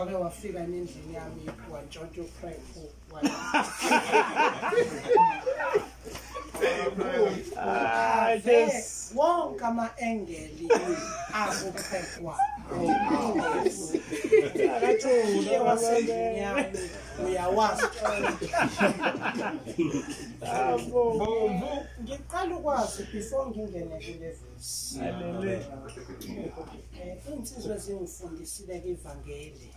Wake wafika endlini yami wantshontsha uprep. Yes. Wonke ama-engeli akuphekwa. Akathule wasendlini yami uyawazi. Ngiqala ukwazi before ngingene kule verse. Insizwa ezingifundisile ivangeli.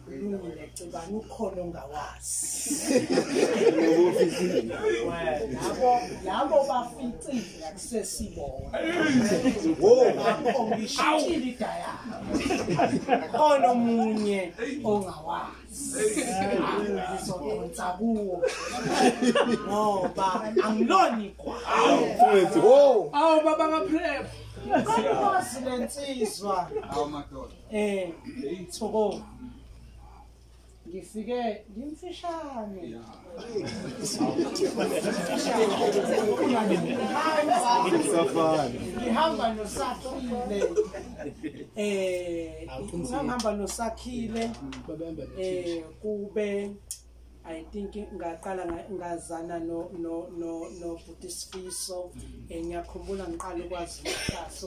Kulungile cibani ukhona ongawazi. Labo baficile akusesibona. Bakhombishile idayana. Khona omunye ongawazi. Ngizodonsa kuwo. Ngoba angiloni kwa. Awu baba kaPrep. Ngikwazi lensizwa. Awu madoda. Thoko. Ngifike ngimfishane. Ngihamba noSakhile. Ngihamba noSakhile. Kube I think ngaqala ngazana no no no no Bhuti Sifiso. Ngiyakhumbula ngiqala ukwazi umhlaso.